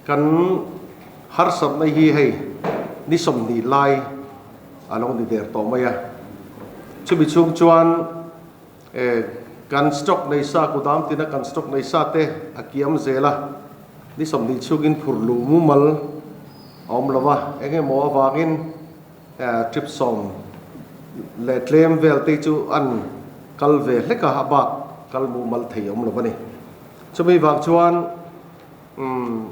Kan harsatna hi hei ni 20 lai a lo ni der tawh mai a. Chumi chhung chuan kan stock nei sa kudam tina kan stock nei sa te a kiam zel a, ni 20 chhungin phur luh mumal a awm lo va, eng emaw avangin trip 10 leh tlem vel te chu an kal ve hlek a, a bak kal mumal thei a awm lo a ni. Chumi vang chuan Umm,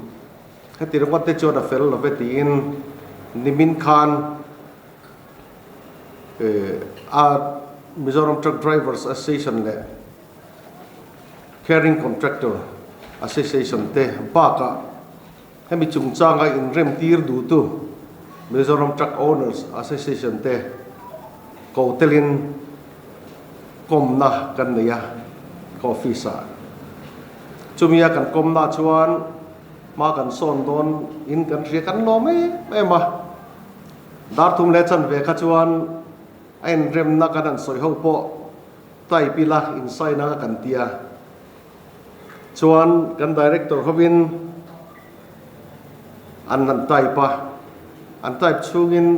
heti ringawt te chuan a fel lo ve tiin nimin khan a Mizoram Truck Drivers Association leh Carrying Contractor Association te bakah hemi chungchanga inremtir duhtu Mizoram Truck Owners Association te ko telin kawmna kan nei a ka office ah. Chumia kan kawmna chuan hma kan sawn dawn in kan hria kan lawm em em a. Dar thum leh chanve kha chuan a inremna kan han sawi ho pawh type ila in sign anga kan tia. Chuan kan director hovin an han type a, an type chhungin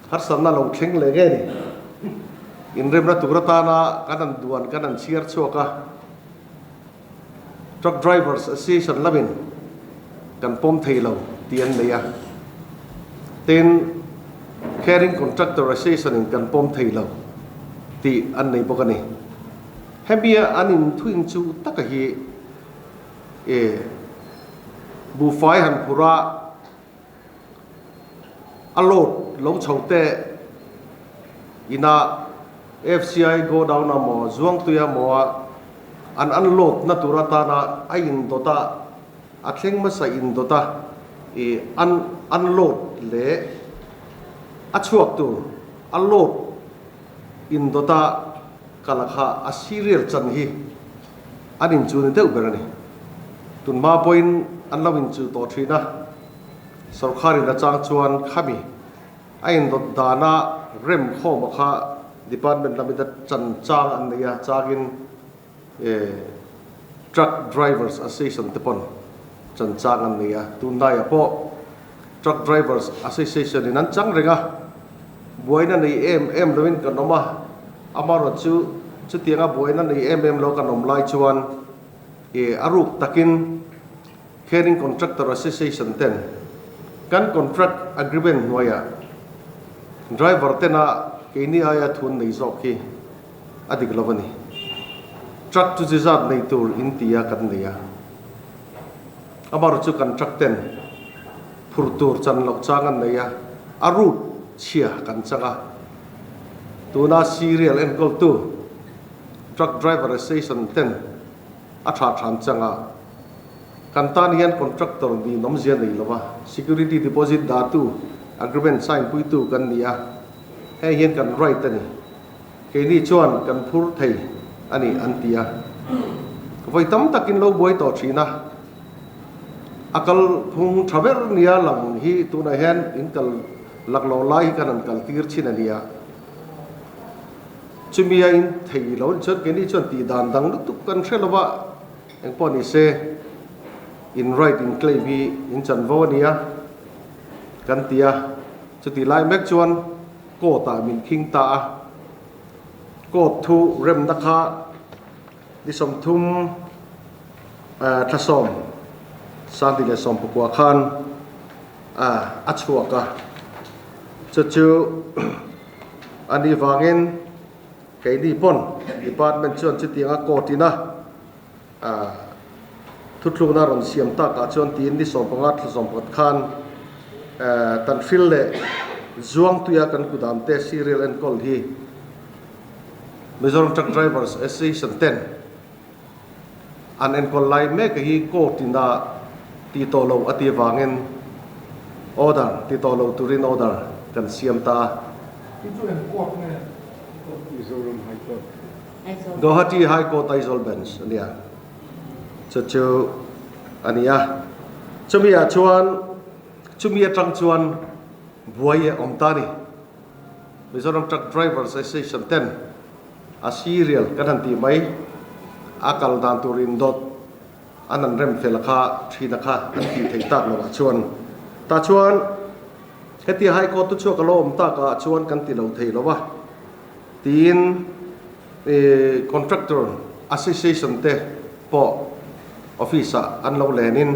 harsatna lo thleng leh nge ni. Inremna tur atana kan han duan kan han chhiar chhuak a. Truck Drivers Association lamin kan pawm thei lo tih an nei a, tin Carrying Contractor Association in kan pawm thei lo tih an nei bawk a ni. Hemia an inthuin chu taka hi e buhfai han phur a, a load lo chho te ina FCI godown a maw Zuangtui a maw a an unload na tur atana a indawt a, a thleng hmasa indawt a i an unload leh a chhuak tur a load indawt a kal kha a serial chan hi an inchu ni deuh ber a ni. Tunhma pawhin an lo inchu tawh thin a, sorkharin a chang chuan khami a indawt dana rem khawma kha department lamin a chan chang an nei a, changin Truck Drivers Association te pawn chan chang an nei a, tunlaiah pawh Truck Drivers Association in an chang reng a, buaina nei em em loin kan awm a, amaherawhchu chutianga buaina nei em em lo kan awm lai chuan ih a ruk takin Carrying Contractor Association ten kan contract agreement hnuaiah driver tena keini aia thun nei zawk hi a dik lo a ni. Truck chu zizat nei tur in ti a kan nei a, amaherawhchu kan truck ten phur tur chan loh chang an nei a, a route chhia kan chang a, tuna serial enkawltu truck driver association ten a tha than chang a, kan tan hian contractor nin awmzia nei lo a, security deposit dahtu agreement sign puitu kan ni a, hei hian kan right a ni. Keini chuan kan phur thei a ni an ti a. Vawi tam takin lo buai tawh thin a, a kal phung tha ber nia lang hi tunah hian in kal laklawh lai hi kan han kal tir thin a nia. Chumi a in thei lo chuan keini chuan tih dan dang lutuk kan hre lo va, engpawh ni se in right in claim hi in chanvo a nia kan ti a. Chutih lai mek chuan Court ah min khing ta a, court thu remna kha ni 30 thla 10 2019 khan a chhuak a, chu chu a ni vangin keini pawn department chuan chutianga court ina thuthlukna rawn siam takah chuan tiin ni 15 thla 14 khan Tanhril leh Zuangtuia kan kudam te serial enkawl hi Mizoram Truck Drivers Association ten an enkawl lai mek hi court ina ti tawh lo a ti avangin order ti tawh lo turin order kan siam ta a. Chu chu eng court nge? Mizoram High Court. Guwahati High Court Aizawl Bench a nia. Chu chu a ni a. Chumi ah chuan chumi atang chuan buai a awm ta a ni. Mizoram Truck Drivers Association ten a serial kan han tih mai a kal dan tur indawt. An an rem fel kha thina kha an tih theih tak lovah chuan tah chuan hetia High Court tu chhuak a lo awm takah chuan kan ti lo thei lo va tiin Contractor Association te pawh office ah an lo lenin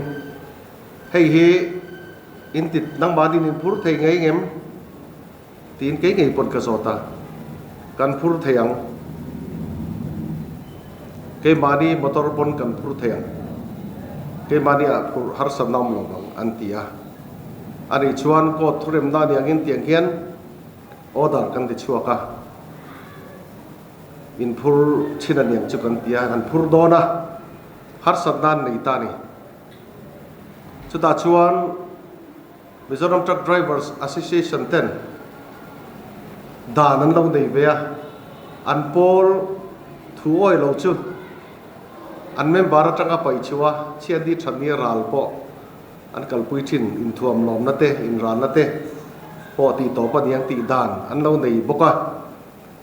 hei hi in ti nangmahni in phur thei ngei ngem Tiin kei ngei pawn ka zawt a, kan phur thei ang. Keimahni motor pawn kan phur thei ang. Keimahni ah phurh harsatna awm lo vang an ti a. Anih chuan court thuremna ni angin tiang hian order kan ti chhuak a, in phur chin a niang chu kan ti a, an phur dawn a, harsatna an nei ta a ni. Chutah chuan. Mizoram Truck Drivers Association ten dan an lo nei ve a, an pawl thu awi lo chu an member atanga paih chhuah a, chhiatni thatni ral pawh an kalpui thin, inthuam lawmna te, inralna te pawh tih tawp a niang tih dan an lo nei bawk a.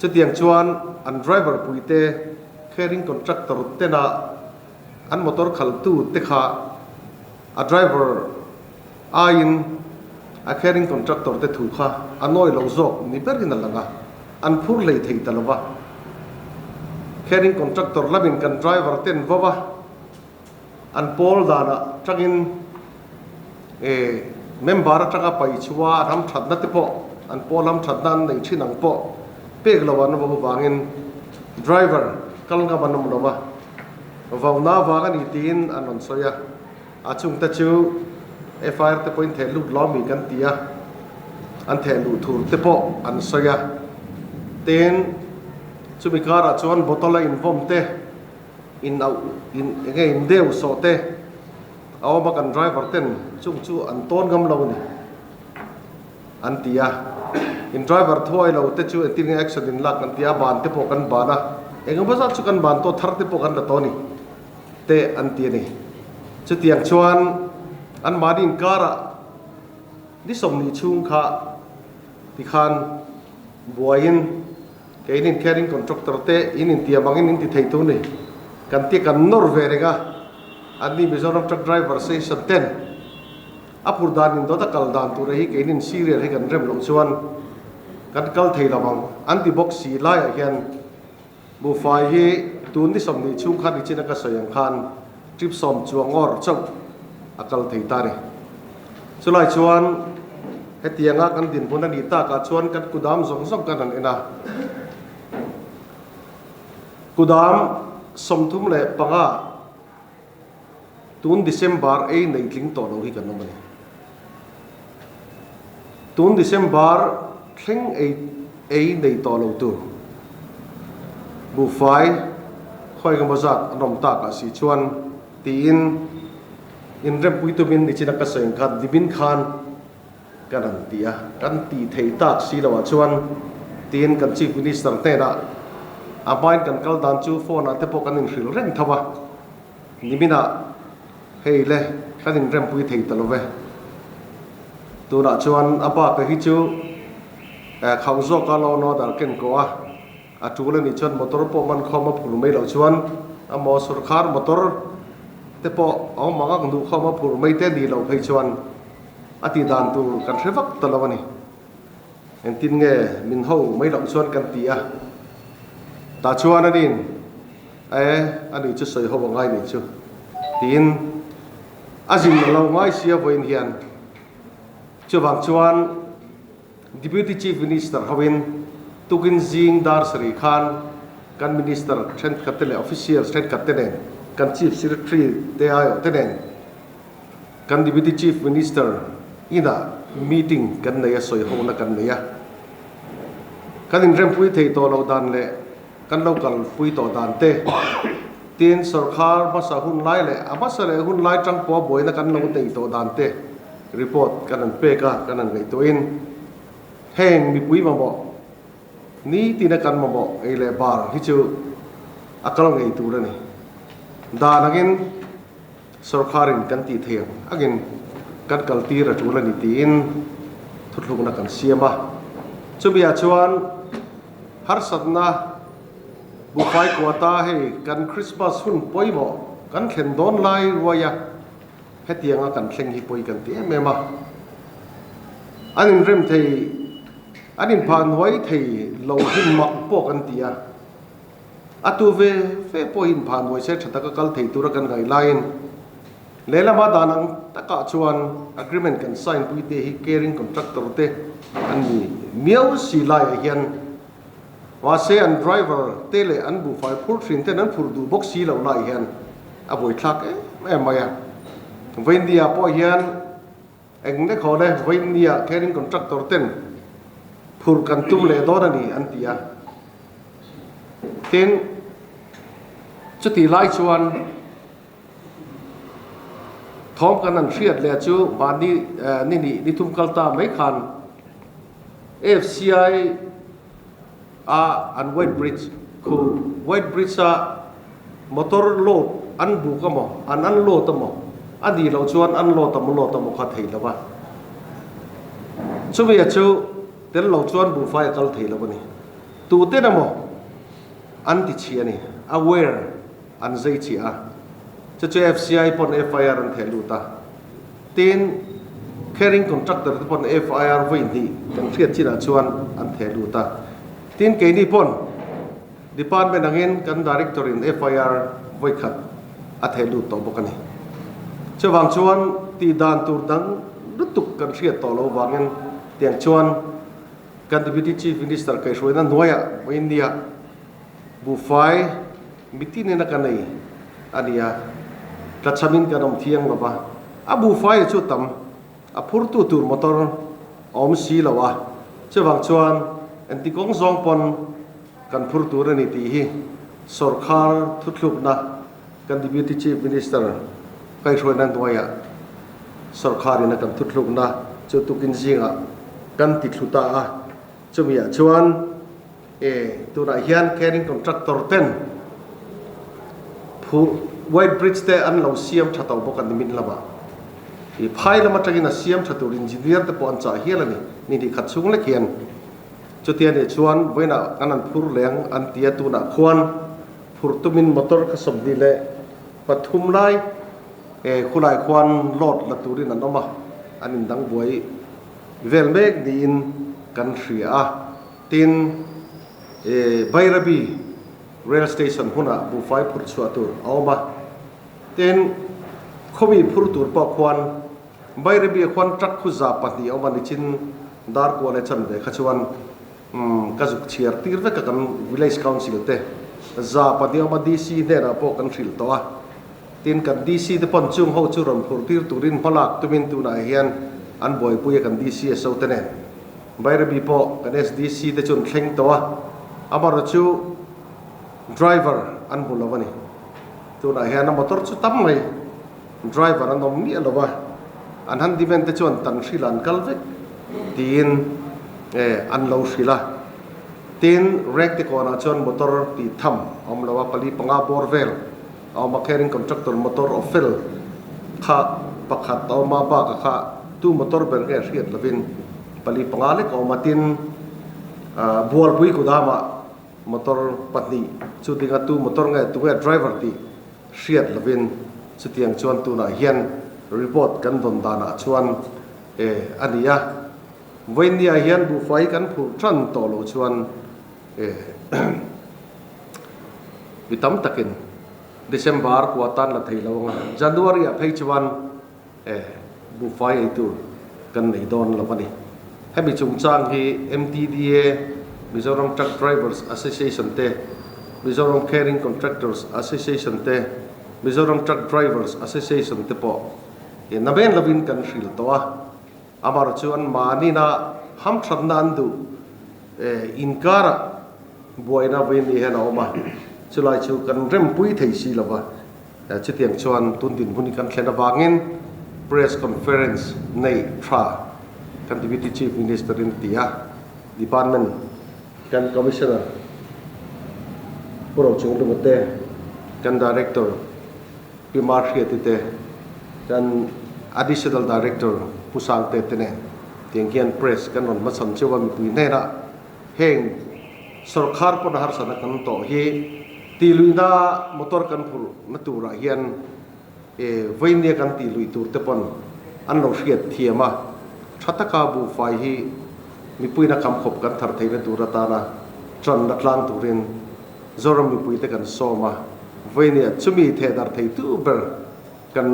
Chutiang chuan an driver puite carrying contractor tena an motor khaltu te kha a driver aiin a carrying contractor te thu kha a nawi lo zawk ni berin a lang a, an phur hlei thei ta lo va. Carrying contractor lamin kan driver ten vo a, an pawl danah tangin eh member atanga paih chhuah a ram thatna te pawh an pawl ram thatna an nei thin ang pawh pek lo an vo vangin driver kal ngam an awm lo va, vauna avang a ni tiin an rawn sawi a. A chungte chu FIR te pawhin theh lut lo mi kan ti a, an theh luh thur te pawh an sawi a. Tin, chumi karah chuan bottle a invawm te, in auh in eng nge in deu sawh te a awm a, kan driver ten chung chu an tawn ngam lo a ni an ti a. In driver thuai lo te chu engtin nge action in lak kan ti a, ban te pawh kan ban a, engemaw zat chu kan ban tawh thar te pawh kan la tawh a ni. Te an ti a ni. Chutiang chuan anmahni inkarah ni sawmhnih chhung kha tikhan buaiin keinin caring contractor te in intiam angin in ti thei tur ni kan tia kan nawr ve reng a, anni Mizoram truck driver association ten a phur dan in dawt a kal dan tura hi keinin serial hi kan rem loh chuan kan kal thei lo ang an ti bawk si laiah hian Buhfai hi tun ni 20 chhung khan nichin a ka sawi ang khan trip sawm chuang awr chauh a kal thei ta a ni. Chulai chuan hetianga kan dinhmun a nih takah chuan kan kudam zawng zawng kan han en a. Kudam 35 tun December ei nei tling tawh lo hi kan awm a ni. Tun December thleng ei ei nei tawh lo tur buhfai khawi engemaw zat an awm tak ah si chuan tiin inrempui tumin nichina ka sawi ang khan nimin khan kan han ti a, kan tih theih tak si loh ah chuan tiin kan Chief Minister hnenah a hmain kan kal dan chu phone ah te pawh kan inhrilh reng tho a, niminah hei le kan inrempui thei ta lo ve. Tunah chuan a bak hi chu khauh zawka law and order ken kawh a, a tul a nih chuan motor pawh man khawm a phur mai loh chuan a maw sorkar motor te pawh a awm ang ang duh khawm a phur mai te nih loh phei chuan A tih dan tur kan hre vak ta lo a ni. Engtin nge min ho mai loh chuan kan ti a. Tah chuan anin e ani chu sawi ho a ngai nih chu tiin a zin a lo ngai sia vawiin hian. Chuvang chuan Deputy Chief Minister hoin tukin zing dar sarih khan kan Minister thenkhat te leh Officials thenkhat te nen kan Chief Secretary te aiawh te nen Kan Deputy Chief Minister inah meeting kan nei a, sawihona kan nei a. Kan inrempui thei tawh loh dan leh kan lo kalpui tawh dan te, tin sorkar hmasa hun lai leh a hmasa leh hun lai tang pawha buaina kan lo neih tawh dan te report kan han pek a, kan han ngaihtuahin heng mipui mamawh nitina kan mamawh ei leh bar hi chu a kal ngei tur a ni. Dan angin. Sorkarin kan tih theih ang angin kan kaltir a tul a ni tiin thuthlukna kan siam a. Chumiah chuan harsatna buhfai kuata hei kan Christmas hun pawimawh Kan thlen dawn lai ruai a, hetianga kan thleng hi pawi kan ti em em a. An inrem thei, an inphah hnuai thei lo hi mak pawh kan ti a. A tu ve ve pawh hi inphah hnuai se tha taka kal thei tura kan ngaih laiin Lehlama dan ang takah chuan agreement kan sign pui te hi caring contractor te an ni miau si laiah hian mahse an driver te leh an buhfai phur thin ten an phur duh bawk si loh lai hian a buaithlak em em mai a. Vaindia pawh hian eng nek haw le Vaindia caring contractor ten phur kan tum leh dawn a ni an ti a. Tin, chutih lai chuan. Thawm kan han hriat leh chu mahni ni nih ni thum kal ta mai khan AFCI a an White Bridge khu White Bridge a motor load an buk emaw an unload emaw a nih loh chuan unload emaw load emaw kha thei lo va. Chumi a chu tel lo chuan buhfai a kal thei lo a ni. Tuten emaw an ti chhi a ni. Aware. An zei chiah a, chu chu FCI pawn FIR an theh lut a, tin Caring Contractor te pawn FIR vawi hnih kan hriat chinah chuan an theh lut a, tin keini pawn Department angin kan Director in FIR vawi khat a theh lut tawh bawk a ni. Chuvang chuan tih dan tur dang lutuk kan hriat tawh lo vangin tiang chuan kan Deputy Chief Minister kaihhruaina hnuaiah vawiinnia buhfai Mitin in a ka nei a nia, tlachhamin kan awm thiang lo va, a buhfai chu tam, a phurtu tur motor a awm si lo a, chuvang chuan engti kawng zawng pawn kan phur tur a ni tih hi sawrkhar thuthlukna kan Deputy Chief Minister kaihhruaina hnuaiah sawrkharin a kan thuthlukna chu tukin zingah kan ti thlu ta a, chumiah chuan E, tunah hian caring contractor ten phu white bridge te an lo siam tha tawh bawk a ni min lamah. I phai lam atangin a siam tha tur engineer te pawh an chah hial a ni, ni hnih khat chhung lek hian. Chutia nih chuan vawiinah kan an phur leng an ti a, tunah khuan phur tumin motor kha 23 lai e khulai khuan load la turin an awm a, an indang buai vel mek niin kan hria a. Tin, Bairabi Rail Station hmunah buhfai phurh chhuah tur a awm a. Tin, khawmi phur tur pawh khuan Bairabi-ah khuan truck khu 200 a awm a, nichin dar kual e chan ve kha chuan ka zuk chhiar tir vek a kan Village Council te 200 a awm a, DC hnenah pawh kan hrilh tawh a. Tin, kan DC te pawn chung ho chu rawn phurh tir turin hmalak tumin tunah hian an buaipui a kan DC a so te nen. Bairabi pawh kan SDC te chu an thleng tawh a, amaherawh chu driver an hmu lo a ni. Tunah hian a motor chu tam mai, driver an awm miah lo a, an handyman te chuan tan hrilh an kal vek tiin an lo hrilh a. Tin, Rengte kawnah chuan motor tih tham a awm lo a, pali panga bawr vel a awm a, caring contractor motor awfel kha pakhat a awm a, bakah kha tu motor ber nge hriat lovin pali panga lek a awm a, tin Bualpui kudamah motor pahnih chu dinga tu motor nge tu nge driver tih hriat lovin chutiang chuan tunah hian report kan dawn danah chuan a ni a, vawinia hian buhfai kan phurh tan tawh loh chuan Mi tam takin December kua tan la thei lo anga January ah phei chuan buhfai ei tur kan nei dawn lo a ni. Hemi chungchang hi MTDA, Mizoram Truck Drivers Association te, Mizoram Carrying Contractors Association te, Mizoram Truck Drivers Association te pawh namen lovin kan hrilh tawh a. Amaherawh chu an mahnin-a hamthatna an duh inkarah buaina vawiin ni hian a awm a, chulai chu kan rempui thei si lo va. Chutiang chuan tun dinhmun hi kan thlen avangin Press Conference nei tha kan Deputy Chief Minister-in a ti a, Department kan Commissioner Pu Rochunglunga te, kan Director Pi Marhriati te, kan Additional Director Pu Sangte te nen tiang hian press kan rawn hmachhawn cheu a, mipui hnenah heng sawrkhar pawn a harsatna kan tawh hi Tihluihna motor kan phurh na turah hian vawinia kan tihluih tur te pawn an lo hriat thiam a, tha taka buhfai hi mipuiin a khamkhawp kan thar theihna tur atana tanna tlang turin Zoram mipuite kan sawm a, vawinia chumi thehdarh theitu ber kan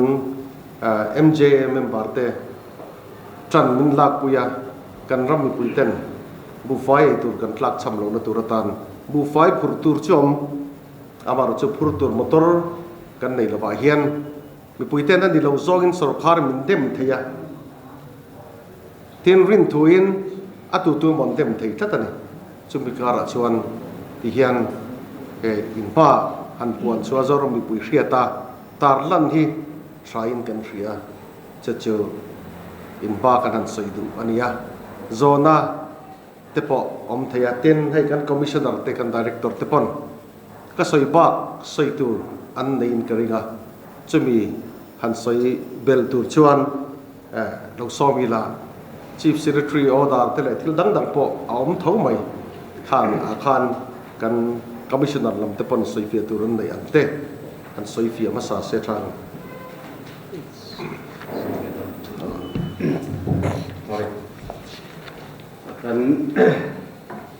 MJA member te tan min lakpui a, kan ram mipui ten buhfai ei tur kan tlak cham lohna tur atan buhfai phurh tur chu awm, amaherawh chu phur tur motor kan nei lovah hian mipui ten a ni lo zawngin sawrkhar min dem thei a, tin rin thuin a tutu mawn dem thei tlat a ni. Chumi karah chuan tihian inhma han puan chhuah Zoram mipui hriata tarlan hi hrain kan hria che chu inhma kan han sawi duh a ni a, zawhna te pawh awm thei a, tin hei kan Commissioner te kan Director te pawn ka sawi bak sawi tur an neiin ka ring a, chumi han sawi bel tur chuan lo sawm ila Chief Secretary order te leh thil dang dang pawh a awm tho mai khan ah khan kan Commissioner lam te pawn sawifiah tur an neih ang te an sawifiah hmasa se tha ang. Kan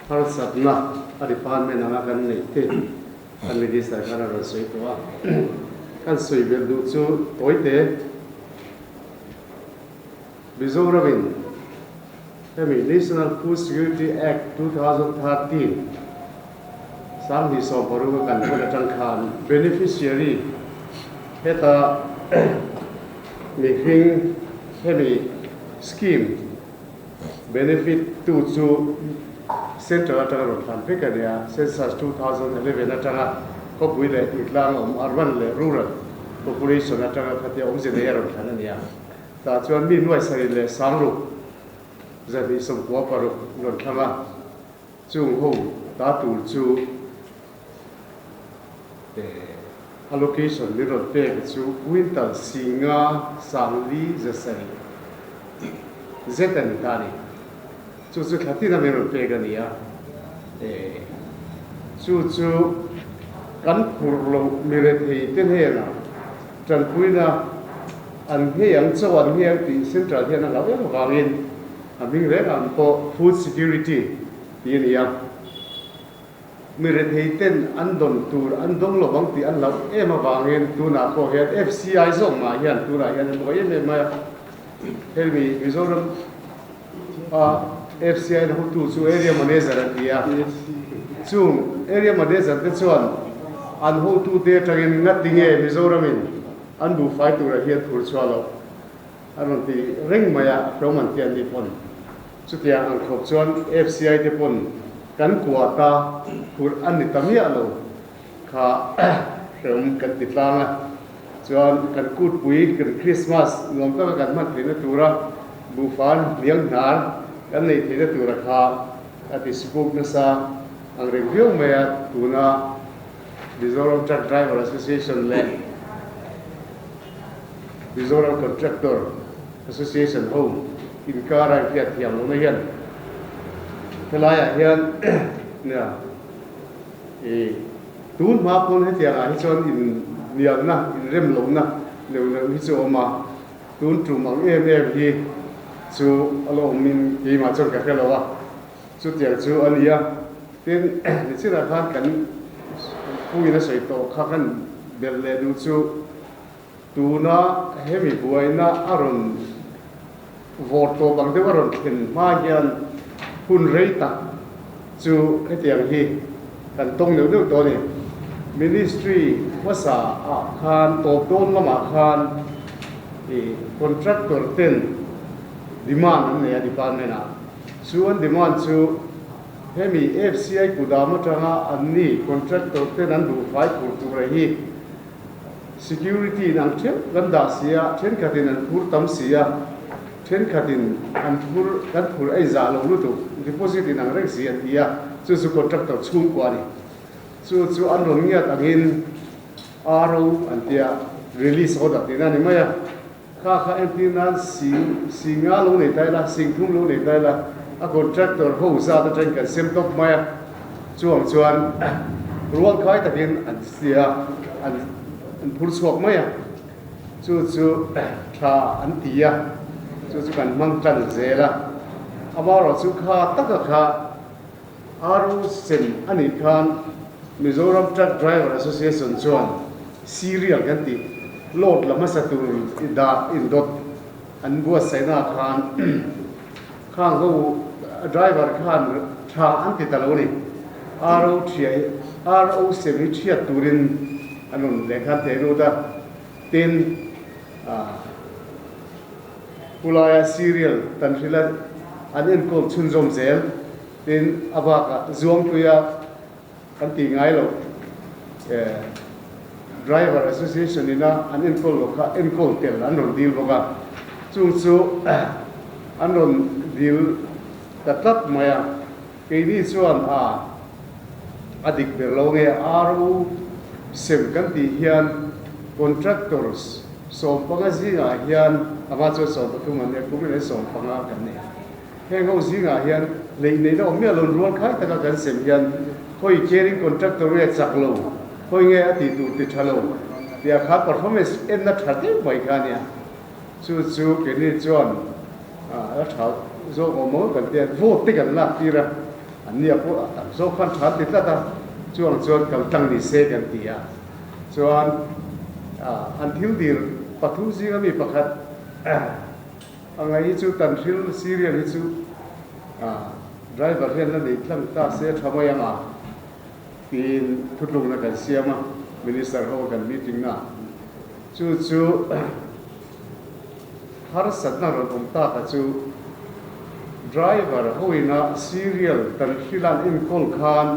harsatna a department anga kan neih te kan Minister khan a rawn sawi tawh a, kan sawi belh duh chu tawi te. Mizoramin hemi National Food Security Act 2013 2016 a kan hman atang khan beneficiary heta mihring hemi scheme benefit tu chu Central atanga rawn hlan vek a nia, Census 2011 atanga khawpui leh thingtlang awm urban leh rural population atanga khatia awmze nei a rawn hlan a nia. Tah chuan mi nuai sarih leh sangruk 296 rawn thlang a, chung ho ta tur chu allocation min rawn pek chu quintal singa sangli zasarih zet a ni ta a ni. Chu chu thla tina min rawn pek a ni a, chu chu kan phurh loh mi rethei te hnenah tanpuina an nghei ang chaw an nghei ang tih central hian a hlauh em avangin a hming reng ang pawh food security tih a ni a. Mi rethei ten an dawn tur an dawng lo vang tih an hlauh em avangin tunah pawh hian FCI zawk mah hian tunah hian an buai em em mai a. Hemi Mizoram a FCI na hotu chu Area Manager an ti a, chung Area Manager te chuan an hotute atangin ngati nge Mizoramin an buhfai turah hian phur chhuah loh a rawn ti reng mai a, hlawm an ti an ni pawn. Chutiang ang khawp chuan FCI te pawn kan kuata phurh a ni ta miah lo kha hrehawm kan ti tlang a. Chuan kan kutpui kan Krismas nuam taka kan hman theihna tura buhfan hniang hnar kan neih theihna tura kha a ti sukuk nasa ang reng viau mai a, tuna Mizoram Truck Driver Association leh Mizoram Contractor Association ho inkar a inhriat thiam lohna hian helaiah hian nia i tun hma pawn hetiang ah hi chuan in hnialna inrem lohna neuh neuh hi chu a awm a, tun tum ang em em hi chu a la awm in keimah chuan ka hre lo a, chutiang chu a ni a, tin nichinah khan kan puin a sawi tawh kha kan belh leh duh chu. Tuna hemi buaina a rawn vawr tawp ang deuh a rawn thlen hma hian hun rei tak chu hetiang hi kan tawng neuh neuh tawh a ni. Ministry hmasa ah khan tawp dawn lamah khan ih contractor ten demand an nei a department ah. Chu an demand chu hemi FCI kudam atanga anni contractor ten an duhfai phur tur a hi. Security in ang theuh kan dah si a, thenkhatin an phur tam si a, thenkhatin an phur kan phur ei zah lo lutuk, deposit in ang reng si an ti a, chu chu contractor chhungkua a ni. Chu chu an rawn ngiat angin RO an ti a, release order tihna a ni mai a. Kha kha entir nan sing sing nga lo nei ta ila, sing thum lo nei ta ila, a contractor ho zat atangin kan sem tawp mai a, chuang chuan. Rualkhai takin an sia an phur chhuak mai a, chu chu tha an ti a, chu chu kan hmang tan zel a. Amaherawhchu kha taka kha RO sem a nih khan Mizoram Truck Driver Association chuan serial kan tih load la hmasa tur i dah indawt an buatsaihna ah khan khang ho driver khan tha an ti ta lo a ni. RO thiah RO sem hi thiat turin an rawn lehkha an thei lut a, tin ah Pulaia serial tan hrila an enkawl chhunzawm zel. Tin, a bakah Zuangpuia kan tih ngai loh Driver Association ina an enkawl loh kha enkawl tel an rawn dil bawk a, chung chu an rawn dil ta tlat mai a. Keini chuan a a dik ber lo nge RO sem kan tih hian contractors 15 zingah hian amah chuan 13 an nia, kumin an 15 kan nei. Heng ho zingah hian lei neihna awm miah lo rual khai taka kan sem hian hawi caring contractor nge chak lo, hawi nge a tih tur ti tha lo tih ah khan performance enna tha deuh mai kha a nia. Chu chu keini chuan a tha zawk awm maw kan tia vote te kan lak tir a, an nia pawh a tam zawk khan tha an ti tlat a, chuang chuan kal tlang ni se kan ti a. Chuan an thil dil pathum zinga mi pakhat A ngai hi chu tan hril serial hi chu driver hian la nei tlang ta se tha mai ang a tiin thutlukna kan siam a, Minister ho kan meeting na chu chu harsatna rawn awm tak a chu driver ho ina serial tan hril an enkawl khan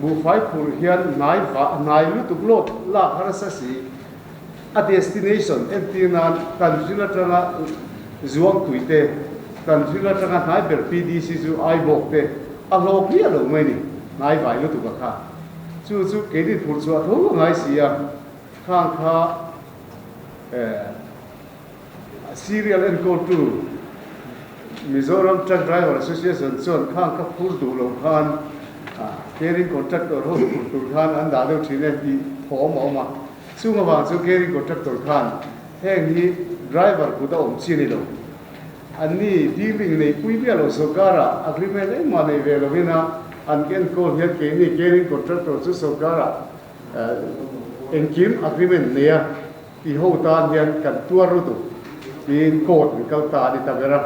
buhfai phurh hian hnai hnai lutuk lawt lak harsa si. A destination entir nan Tanhril atanga Zuangtui te, Tanhril atanga hnai ber PDC chu Aibawk te a hlawk hliah lo mai ni, hnai vai lutuk a kha. Chu chu keini phur chhuah tho a ngai si a, khang kha serial enkawltu Mizoram Truck Driver Association chuan khang kha phur duh lo khan caring contractor ho phur tur khan an dah deuh thin e tih thawm a awm a. Chung avang chu carrying contractor khan heng hi driver kut a awm chi a ni lo. An ni dealing nei pui miah lo sorkar-ah agreement engmah nei ve lovin a an enkawl hian keini carrying contractor chu sorkar-ah engkim agreement nei a ti ho tan hian kan tuar lutuk tiin court in kal ta a ni ta ber a,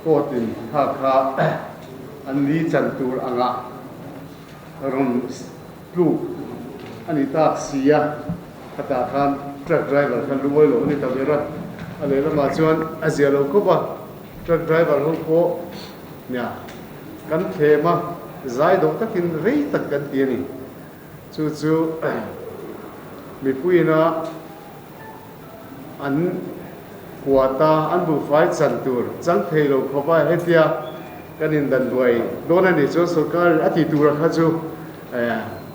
court in kha kha an ni chan tur angah rawn Tluk a ni tak si a, khatah khan truck driver khan lungawi loh a ni ta ber a, a lehlamah chuan a zia lo khawp a, truck driver ho pawh nia kan thlem a, zai dawh takin rei tak kan ti a ni. Chu chu mipuiina an huat a, an buhfai chan tur chang thei lo khawp a, hetia kan indan buai dawn a nih chuan sorkar a tih tura kha chu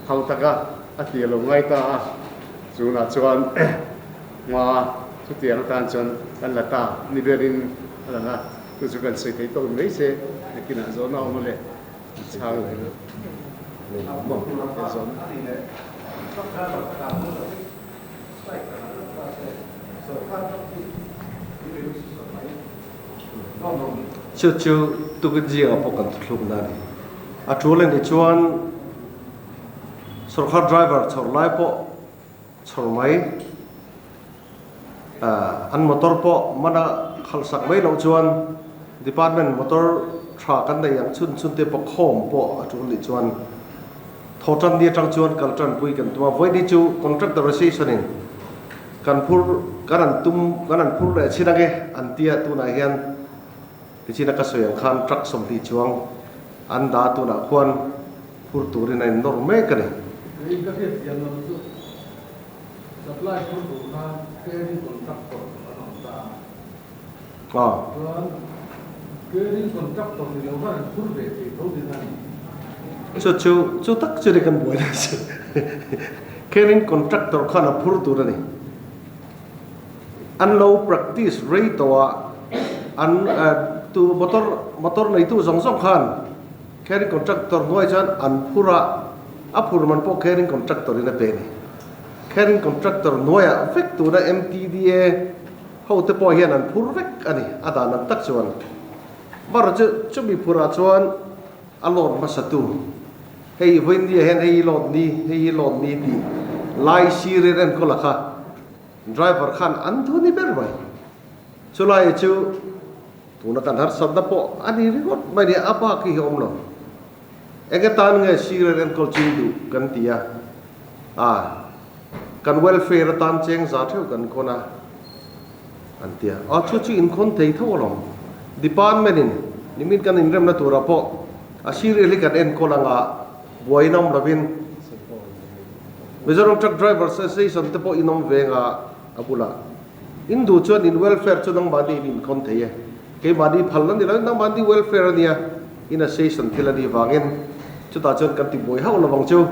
hau taka a tih a lo ngai ta a, chunah chuan hma chutiang atan chuan kan la ta ni berin a lang a, chu chu kan sawi thei tawk mai se nakinah zawhna awm a le an chhang leh ang. Chu chu tukin zingah pawh kan thuthluk na a ni. A tul a nih chuan sorkar driver chhawr lai pawh chhawr mai, an motor pawh mana khalh sak mai loh chuan department motor tha kan nei ang chhun chhun te pawh khawm pawh a tul nih chuan Thaw tan ni atang chuan kal tanpui kan tum a, vawiin chu contractor association in kan phur kan an tum kan an phur leh chin ange an tia tunah hian tichin a ka sawi ang khan truck 20 chuang an dah tunah khuan phur turin a in nawr mek a ni. Kei ka hriat thiam lo chu supply phur tur khan carrying contractor an awm ta a, chuan carrying contractor ni lo khan an phur ve thei tho din a ni. Chu chu chu tak chu ni kan buai lai chu carrying contractor khan a phur tur a ni. An lo practice rei tawh a, an tu motor motor neitu zawng zawng khan carrying contractor hnuai chuan an phur a. A phur man pawh Caring Contractor in a pe a ni. Caring Contractor hnuaiah vek tuna MTDA ho te pawh hian an phur vek a ni, a dan ang tak chuan. Bar chu chumi phurah chuan a load hmasa tu, hei vawiindia hian hei hi load ni, hei hi load ni tih lai sir in enkawl a kha driver khan an thu ni ber mai. Chulai chu tuna kan harsatna pawh a ni ringawt mai ni, a bak hi awm lo. Eng atan nge sir in enkawl ching duh kan ti a, a kan welfare atan cheng za theuh kan khawn a an ti a, a chu chu inkhawn thei tho alawm. Department in nimin kan inremna turah pawh a serial hi kan enkawl anga buaiin awm lovin Mizoram Truck Drivers Association te pawh in awm ve anga a bulah in duh chuan in welfare chu nangmahni in inkhawn thei e, keimahni phalna ni lovin nangmahni welfare a nia in association thil a nih vangin chutah chuan kan ti buai hauh lovang chu.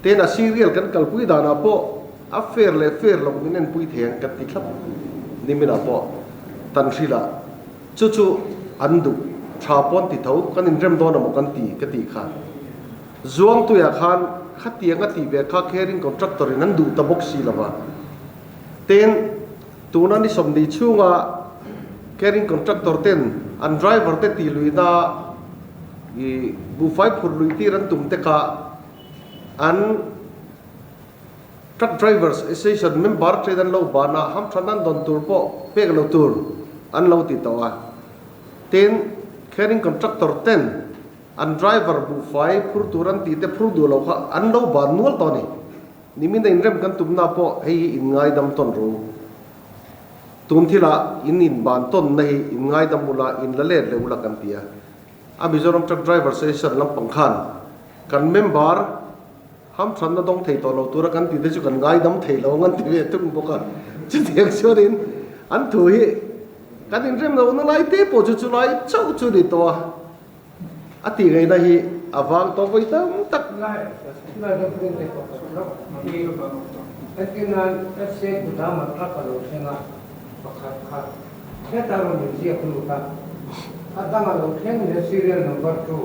Tin a serial kan kalpui danah pawh a fair leh fair loh min enpui thei ang kan ti thlap niminah pawh tan hrilah chu chu an duh tha pawn ti tho kan inrem dawn amaw kan ti ka tih kha Zuangtuiah khan khatiang a tih ve kha caring contractor in an duh ta bawk si lova tin tuna ni sawmhnih chhunga caring contractor ten an driver te tih luihna ih buhfai phurh luih tir an tum te kha An Truck Drivers Association member ṭhen an lo ban a, hamṭhan an dawn tur pawh pek lo tur an lo ti tawh a. Tin, Carrying Contractor ten an driver buhfai phur tur an tih te phur duh lo kha an lo ban nual tawh a ni. Nimin a inrem kan tumna pawh hei hi inngaidam tawn ru. Tun thilah in inban tawnna hi inngaidam ula, inla let leh ula kan ti a. A Mizoram Truck Drivers Association lampang khan kan member hamthanna dawng thei tawh lo tura kan tih te chu kan ngaidam thei lo ang an ti ve tung bawk a. Chutiang chuanin an thu hi kan inrem lohna lai te pawh chu chulai chauh chu ni tawh a, a tih ngaihna hi a vang tawh vawi tam tak. Heta rawn inziak lut a, a dang a lo thleng leh serial number chu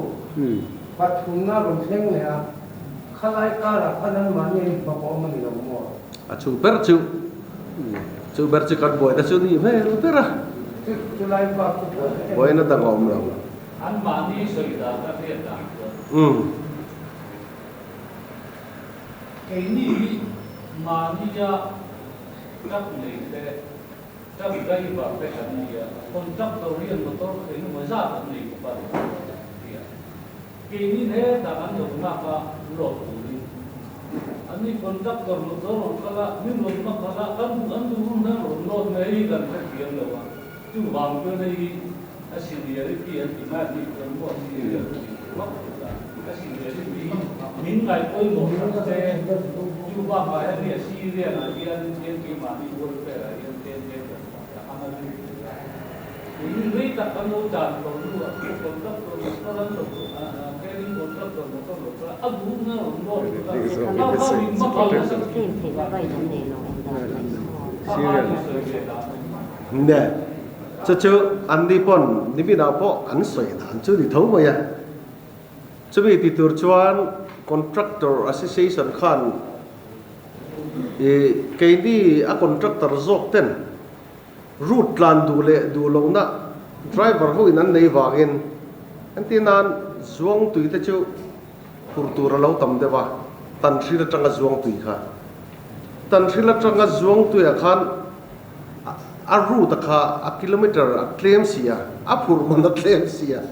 pathumna rawn thleng leh a, khalai karah khan anmahni an inhmawk awm a ni lo maw? A chu ber chu, chu ber chu kan buaina chu ni hmel ber a, Chu chulai bak chu buaina em buaina dang a awm lo. Anmahni sawi dan a hriat dan chuan. Keini hi mahnia truck nei te Truck driver te kan ni a, contractor hian motor engemaw zat an nei bawk a ni ti a. Keini hetah kan lo nghak a, load turin. Anni contractor motor rawn kal a, min rawn hma khalh a, kan duh an duh hun hian rawn load mai hi kan hrethiam lo a. Chuvang chuan hei hi a seniority an ti mai a nih chuan maw senior chu tih tur vak lo ta. A seniority hi min ngaihpawimawh tak se, chu bakah hian hei a Syrian ah hian hian keimahni welfare ah hian tlem tlem kan hmuh a, a rin tur a. Tuiin rei tak kan lo dan tawh hnuah pawh contractor motor an lo carrying contractor motor lo kal a, a duhna rawn load tur a, kha kha min hma phal nasa thin tur a, kha kha ni sawi ve dan a ni. Ne, chu chu anni pawn niminah pawh an sawi dan chu ni tho mai a. Chumi ti tur chuan Contractor Association khan ih keini a contractor zawk ten route tlan duh leh duh lohna driver ho in an nei vangin entir nan zuang tui te chu phur tur a lo tam deuh a, Tanhril atanga zuang tui kha. Tanhril atanga zuang tuiah khan a route a kha a kilometer a tlem si a, a phurh man a tlem si a.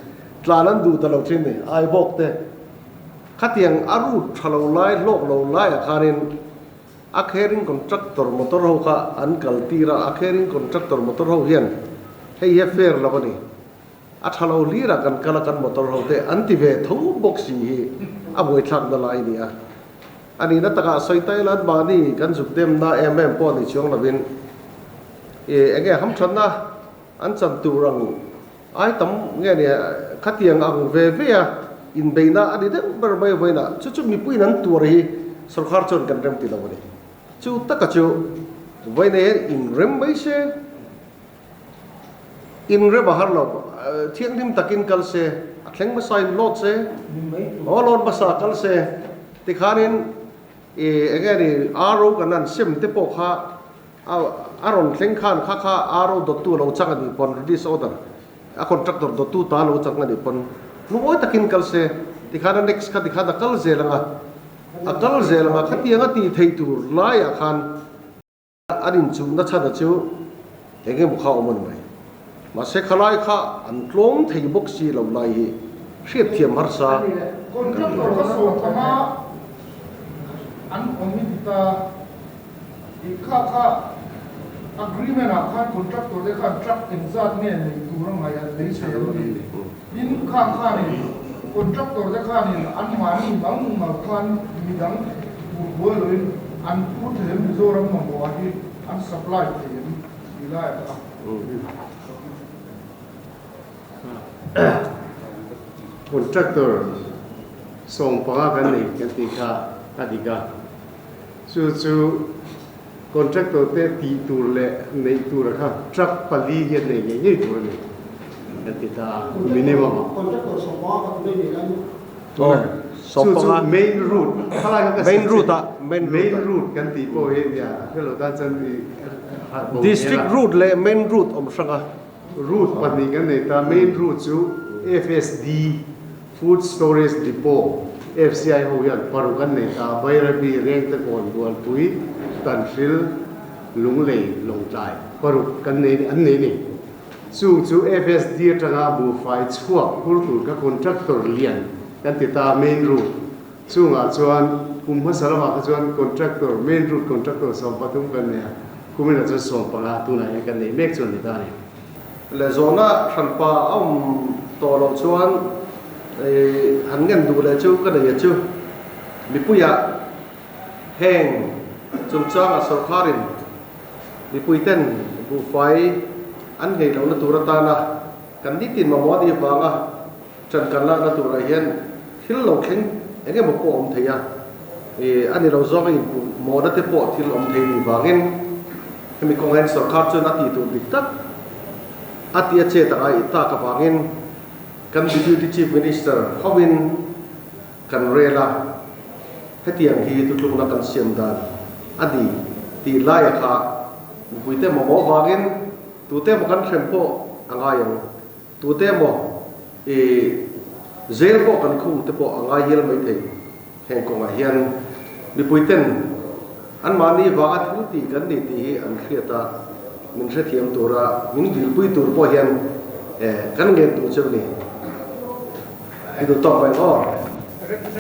Tlan an duh ta lo thin ni, ai bawk te. Khatiang a route tha lo lai, hlawk lo laiah khanin a carrying contractor motor ho kha an kal tir a, a carrying contractor motor ho hian hei hi a fair lo a ni, a tha lo hlirah kan kal a kan motor ho te an ti ve tho bawk si hi a buaithlakna lai a ni a. A nihna takah sawi ta ila an mahni kan zuk demna em em pawh ni chuang lovin ih enge hamthatna an chan tur ang Ai tam nge ni khatiang ang ve ve a inbeihna a ni deuh ber mai vawiinah chu chu mipuiin an tuar hi sorkar chuan kan rem ti lo a ni. Chu taka chu vawiinah hian inrem mai se, inrem a har lo, thianghlim takin kal se, a thleng hmasa in load se, aw load hmasa kal se. Tikhanin i enge ni RO kan han sem te pawh kha a a rawn thleng khan kha kha RO dawttu a lo chang a nih pawn release order a contractor dawttu ta a lo chang a nih pawn lungawi takin kal se tikhan a next kha tikhan a kal zel ang a, a kal zel ang a khatiang a tih theih tur laiah khan An inchumna chhana chu eng emaw kha awm a ni mai. Mahse khalai kha an tlawm thei bawk si lo lai hi hriatthiam harsa kan ni. Contractor kha sawm panga an awm i ti ta. I kha kha agreement ah khan contractor te khan truck engzat nge nei tur a ngaih an beisei an ni. Tin khang khanin contractor te khanin anmahni mal mal khan midang tur buai loin an phur thei em Mizoram mamawh hi an supply thei em tih lai a kha. Contractor 15 kan nei kan tih kha a dik a, chu chu Contractor te tih tur leh neih tur a kha truck pali hian nei ngei ngei tur a ni kan ti ta a, minimum ah. Contractor 15 kha tunei nei lai maw? Aw, Chu chu main route khalai kha ka Main route ah, main route main route kan tih pawh hi nia a hrelo tan chuan i harh bo District route leh main route awm hrang a. Route pahnih kan nei ta, main route chu FSD Food Storage Depot, FCI ho hian paruk an nei ta, Bairabi, Rengtekawn, Bualpui, Tanhril, Lunglei, Lawngtlai paruk kan nei an nei ni. Chung chu FSD atanga buhfai chhuak phur tur ka contractor lian kan ti ta main route chungah chuan kum hmasa lamah kha chuan contractor main route contractor 13 kan nei a, kuminah chuan 15 tunah hian kan nei mek chu a ni ta a ni. Leh zawhna hranpa a awm tawh loh chuan han ngen duh leh chu ka nei a chu. Mipuiah heng chungchanga sorkarin mipuiten buhfai an nghei lohna tur atana kan nitin mamawh a nih avanga ṭan kan lakna turah hian thil lo thleng eng emaw pawh a awm thei a, a ni lo zawng a inpuh mawhna te pawh thil awm thei nih vangin hemi kawngah hian sorkar chuan a tih tur dik tak a tih a chet anga i tak avangin kan Deputy Chief Minister hovin kan rel a, hetiang hi tutlukna kan siam dan a ni tih laia kha mipuite mamawh vangin tute emaw kan hrem pawh a ngai ang. Tute emaw i zel pawh kan khung te pawh a ngai hial mai thei. Heng kawngah hian mipui ten anmahni vanga thil tih kan ni tih hi an hriat a, min hrethiam tura min dilpui tur pawh hian kan ngen duh cheu ni. I duh tawk mai aw.